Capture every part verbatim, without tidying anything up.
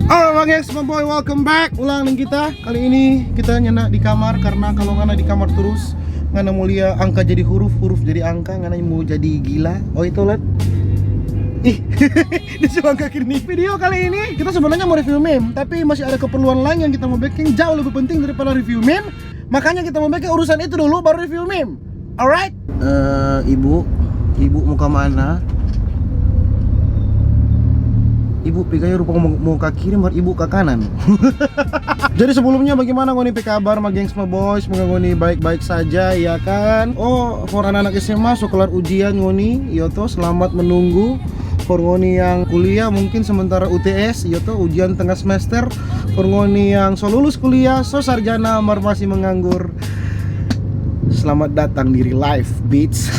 Halo, Bang Gengs, my boy, welcome back ulang deng kita. Kali ini kita nyanda di kamar, karna kalo ngana di kamar terus, ngana mo lia angka jadi huruf, huruf jadi angka, ngana mo jadi gila. Oh, itu, liat. Ih, dia cuma angka kiri nih. Video kali ini kita sebenarnya mau review meme, tapi masih ada keperluan lain yang kita mau bikin jauh lebih penting daripada review meme. Makanya kita mau bikin urusan itu dulu, baru review meme. Alright? Eh, ibu, ibu mau ke mana? Ibu pi gaya rupa mau, mau ke kiri, mar ibu ke kanan. Jadi sebelumnya, bagaimana ngoni pe kabar, my gengs, my boys? Semoga ngoni baik-baik saja, ya kan? Oh, for anak-anak S M A so kelar ujian ngoni, iyo to, selamat menunggu. For ngoni yang kuliah, mungkin sementara U T S, iyo to, ujian tengah semester. For ngoni yang so lulus kuliah, so sarjana, mar masih menganggur, selamat datang di real life, bitch.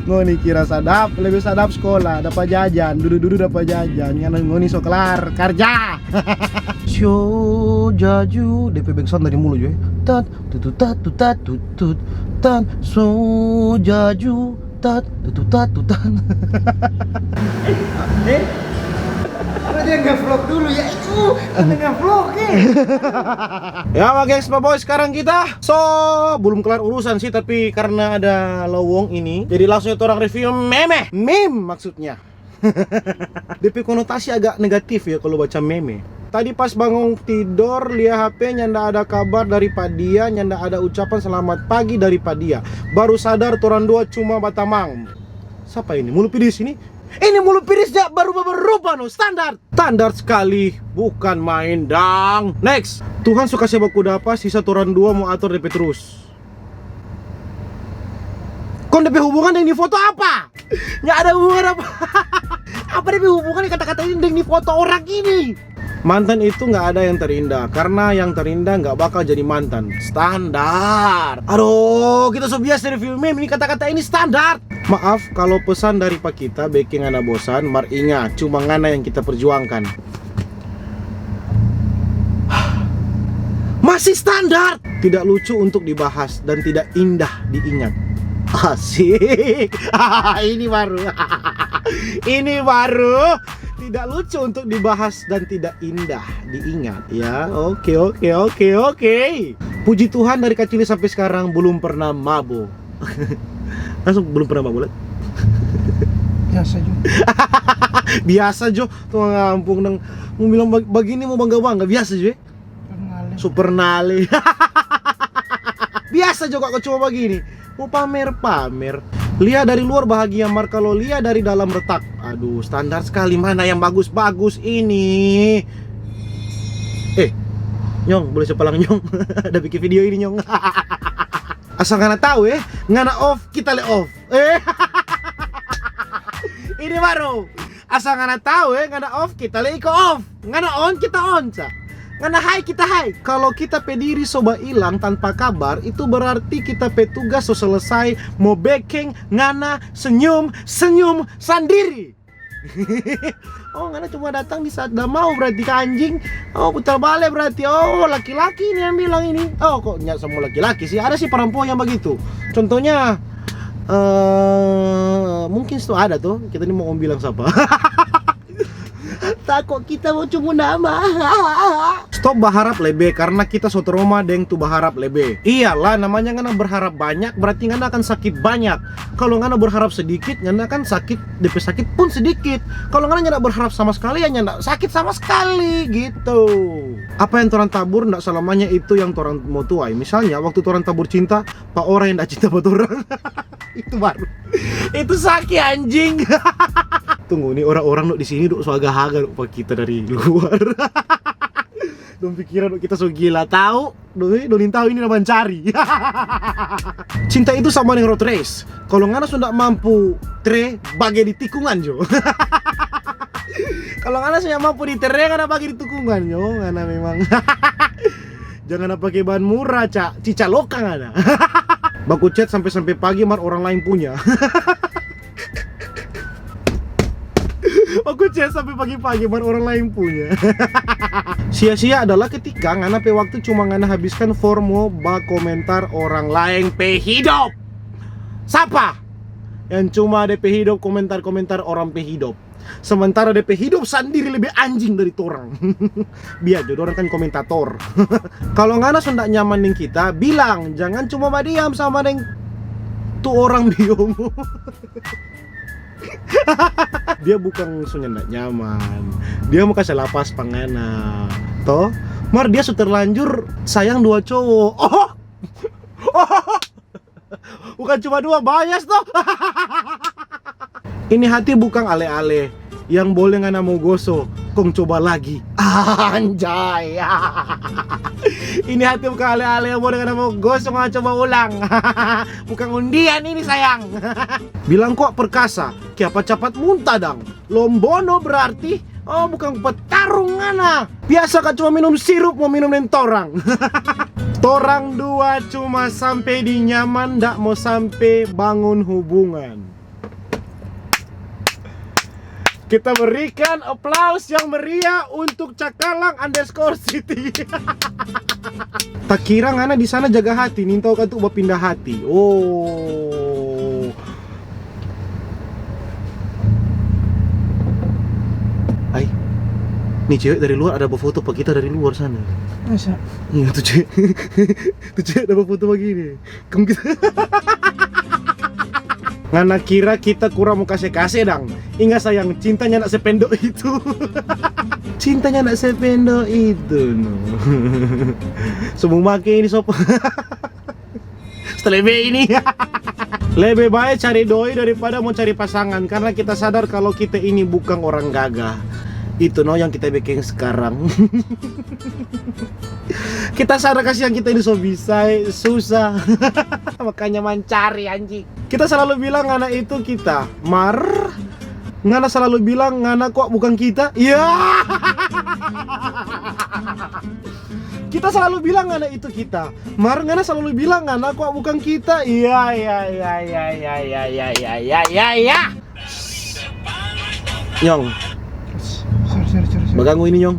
Ngoni kira sadap, lebe sadap skola, dapa jajan, dudu-dudu dapa jajan, ngana ngoni so kelar karja. Sio jaju, depe back sound dari mulu jo, eh. Tat, tutut, tat, tut, tat, tutut, tat, so jaju, tat, tutut, tat, tut, tat. Eh? Kok dia nge-vlog dulu ya? Itu, ada nge-vlog, eh? Ya, my gengs, my boys, sekarang kita so belum kelar urusan sih, tapi karena ada lowong ini, jadi langsung torang review meme, meme maksudnya. Depe konotasi agak negatif ya kalau baca meme. Tadi pas bangong tidor, lia H P, nyanda ada kabar dari pa dia, nyanda ada ucapan selamat pagi dari pa dia. Baru sadar torang dua cuma batamang. Sapa ini? Mulu pidis ini? Ini mulu pidis ja baru berubah no, standar. Standar skali, bukan main dang. Next. Tuhan so kase baku dapa, sisa torang dua mo ator depe trus. Kong depe hubungan deng ni foto apa? Nya ada hubungan apa? Apa depe hubungan deng kata-kata ini deng ni foto orang ini? Mantan itu nggak ada yang terindah, karena yang terindah nggak bakal jadi mantan. Standar. Aduh, kita so biasa review meme, ini kata-kata ini standar. Maaf kalau pesan dari pa kita beking ngana bosan, mar inga, cuma ngana yang kita perjuangkan. Masih standar. Tidak lucu untuk dibahas dan tidak indah diingat. Asik. Ini baru. Ini baru. Tidak lucu untuk dibahas dan tidak indah diingat, ya. Oke, oke, oke, oke. Puji Tuhan, dari kacili sampe skarang belum pernah mabo. Langsung belum pernah mabo, Lat? Biasa jo. Biasa jo. Tuh, ampung, nang mo bilang bag-, bagini mo bangga-bangga, biasa jo, eh. Pernah, Le. Super nale. Biasa jo kok cuma bagini. Mo pamer-pamer. Lia dari luar bahagia, mar kalo lia dari dalam retak. Aduh, standar skali, mana yang bagus-bagus ini? Eh, Nyong, boleh sepalang, Nyong? Ada bikin video ini, Nyong. Asal ngana tau, eh, ngana off, kita le off. Eh. Ini baru. Asal ngana tau, eh, ngana off, kita le iko off. Ngana on, kita on, sa. Ngana hai, kita hai. Kalo kita pe diri so bailang tanpa kabar, itu berarti kita pe tugas so selesai, mo bekeng ngana senyum-senyum sandiri. Oh, ngana cuma datang di saat da mau berarti ka, anjing. Oh, putar bale berarti. Oh, laki-laki ini yang bilang ini. Oh, kok nya semua laki-laki sih? Ada sih perempuan yang begitu. Contohnya, eh, mungkin situ ada tuh. Kita ini mau bilang siapa? Tako kita mo cuma nama. Stop baharap lebe, karena kita so trauma deng tu baharap lebe. Iyalah, namanya ngana berharap banyak, berarti ngana akan sakit banyak. Kalo ngana berharap sedikit, ngana akan sakit, depe sakit pun sedikit. Kalo ngana nyanda berharap sama skali, ya nyanda sakit sama skali, gitu. Apa yang torang tabur, nda selamanya itu yang torang mo tuai. Misalnya, waktu torang tabur cinta pa orang yang nda cinta pa torang. Itu baru. Itu saki, anjing. Tunggu, ni orang-orang dok di sini dok so haga-haga dok pa kita dari luar. Dong pikiran dok kita so gila, tau? Dong, eh, dong nintau ini dong mancari. Cinta itu sama deng road race. Kalo ngana so nda mampu tre, bage di tikungan jo. Kalo ngana so nda mampu di tre, ngana bage di tikungan jo. Ngana memang. Jangan pake ban murah, Cak. Cica lokang ada. Baku chat sampe-sampe pagi mar orang lain punya. Baku chat sampe pagi-pagi mar orang lain punya. Sia-sia adalah ketika ngana pe waktu cuma ngana habiskan for mo bakomentar orang lain pe hidop. Sapa yang cuma de pe hidop komentar-komentar orang pe hidop? Sementara depe hidup sandiri lebe anjing dari torang. Biar jo, dorang kan komentator. Kalo ngana so nda nyaman deng kita, bilang, jangan cuma badiam sama deng tu orang biomo. Dia bukang so nyanda nyaman, dia mo kase lapas pa ngana, to? Mar dia so terlanjur sayang dua cowo. Oh, bukang cuma dua, banyak to. Ini hati bukang ale-ale yang boleh ngana mo goso, kong coba lagi. Anjay. Ini hati bukang ale-ale yang boleh ngana mo goso, ngana coba ulang. Bukang undian ini, sayang. Bilang kok perkasa, kiapa capat muntah dang? Lombono berarti. Oh, bukang petarung ngana. Biasa ka cuma minum sirup, mo minum deng torang. Torang dua cuma sampe di nyaman, nda mo sampe bangun hubungan. Kita berikan aplaus yang meriah untuk Cakalang underscore city. Takira ngana di sana jaga hati, nintau katu bapinda hati. Oh. Ai. Ni cewek dari luar ada bafoto pa kita dari luar sana. Masa? Iya, tu cewek. Tu cewek ada bafoto bagini. Kong kita Ngana kira kita kurang mo kase-kase dang? Inga sayang, cinta nyanda sependo itu. Cinta nyanda sependo itu, no. Semua make ini, sob. Setelebe ini. Lebe bae cari doi daripada mo cari pasangan, karna kita sadar kalo kita ini bukang orang gagah. Itu no yang kita biking sekarang. Kita sadar kasiang kita ini so bisa, eh, susah. Makanya mancari, anjing. Kita selalu bilang ngana itu kita, mar ngana selalu bilang ngana kwa bukang kita. Iya. Kita selalu bilang ngana itu kita, mar ngana selalu bilang ngana kwa bukang kita. Iya, iya, iya. Nyong. Sorry, sorry, sorry, sorry. Baganggu ini, Nyong.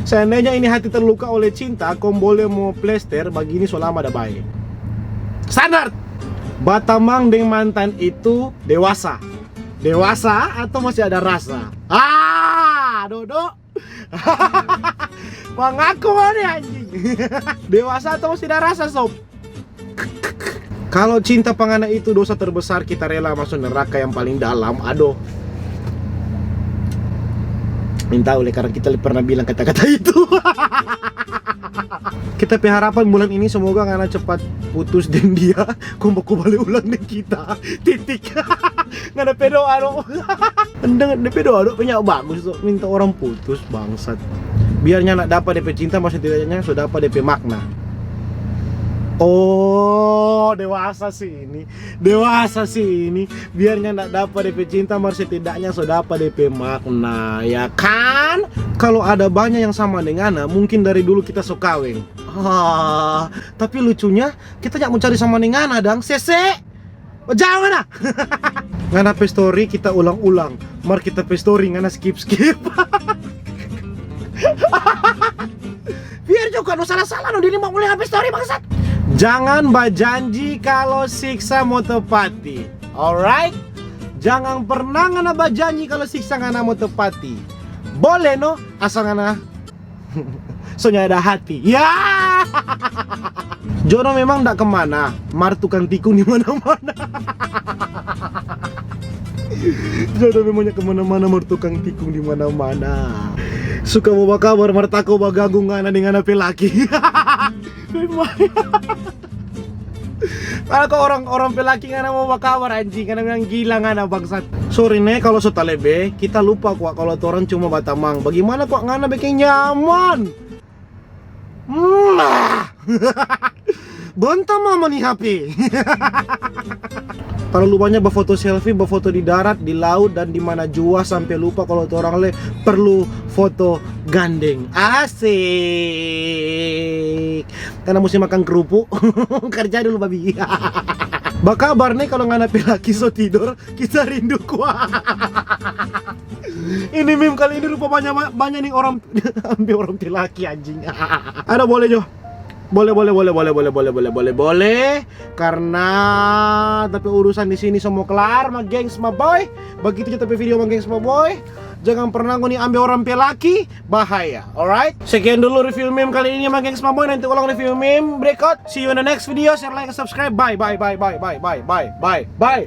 Seandainya ini hati terluka oleh cinta, kong boleh mo plester, bagini so lama da bae. Standar! Batamang deng mantan itu dewasa. Dewasa atau masih ada rasa? Ah, Dodo. Mangaku ngoni, anjing. Dewasa atau masih ada rasa, sob? Kalo cinta pa ngana itu dosa terbesar, kita rela maso neraka yang paling dalam. Adoh. Minta oleh karena kita pernah bilang kata-kata itu. Kita pe harapan bulan ini semoga ngana cepat putus deng dia, kong baku bale ulang deng kita. Titik. Ngana pe doa do. Deng de pe doa do, pe nyawa bagus do. Minta orang putus, bangsat. Biar nyanda dapa de pe cinta, mar setidaknya so dapa de pe makna. Oh, dewasa sih ini. Dewasa sih ini. Biar nyanda dapa de pe cinta, mar setidaknya so dapa de pe makna, ya kan? Kalo ada banya yang sama deng ngana, mungkin dari dulu kita so kaweng. Ah, tapi lucunya, kita nyak mo cari sama deng ngana dang. Sese! Oh, jangan ah! Ngana pe story kita ulang-ulang, mar kita pe story ngana skip-skip. Biar juga no salah-salah no, diri mau mulai habis story, bangsat. Jangan bajanji kalo siksa mo tepati. Alright? Jangan pernah ngana bajanji kalo siksa ngana mo tepati. Boleh no, asal ngana so nyanda ada hati. Ya. Jodoh memang ndak kemana, mar tukang tikung di mana-mana. Jodoh memang ndak kemana-mana, mar tukang tikung di mana-mana. Suka mo bakabar, mar tako baganggu ngana deng ngana pe laki. Memang. Kalo ko orang, orang pe laki ngana mo bakabar, anjing, ngana bilang gila ngana, bangsat. Sorry ne, kalo so talebe, kita lupa kwa kalo torang cuma batamang. Bagimana kwa ngana beking nyaman? Mwah! Bonta mama ni H P. Terlalu banyak bafoto selfie, bafoto di darat, di laut, dan di mana jua, sampe lupa kalo torang le perlu foto gandeng. Asik. Karena musim makan kerupuk, kerja dulu, babi. Bakabar ne kalo ngana pe laki so tidor, kita rindu kwa. Ini meme kali ini rupa banyak, banyak nih orang, ambe orang pe laki, anjing. Ada boleh jo. Boleh, boleh, boleh, boleh, boleh, boleh, boleh, boleh, boleh. Karena tapi urusan di sini semua kelar, ma gengs, ma boy. Begitu aja tapi video, ma gengs, ma boy. Jangan pernah ngoni ambil orang pe laki, bahaya. Alright? Sekian dulu review meme kali ini, ma gengs, ma boy. Nanti ulang review meme berikut. See you in the next video. Share, like, subscribe. Bye, bye, bye, bye, bye, bye, bye, bye, bye.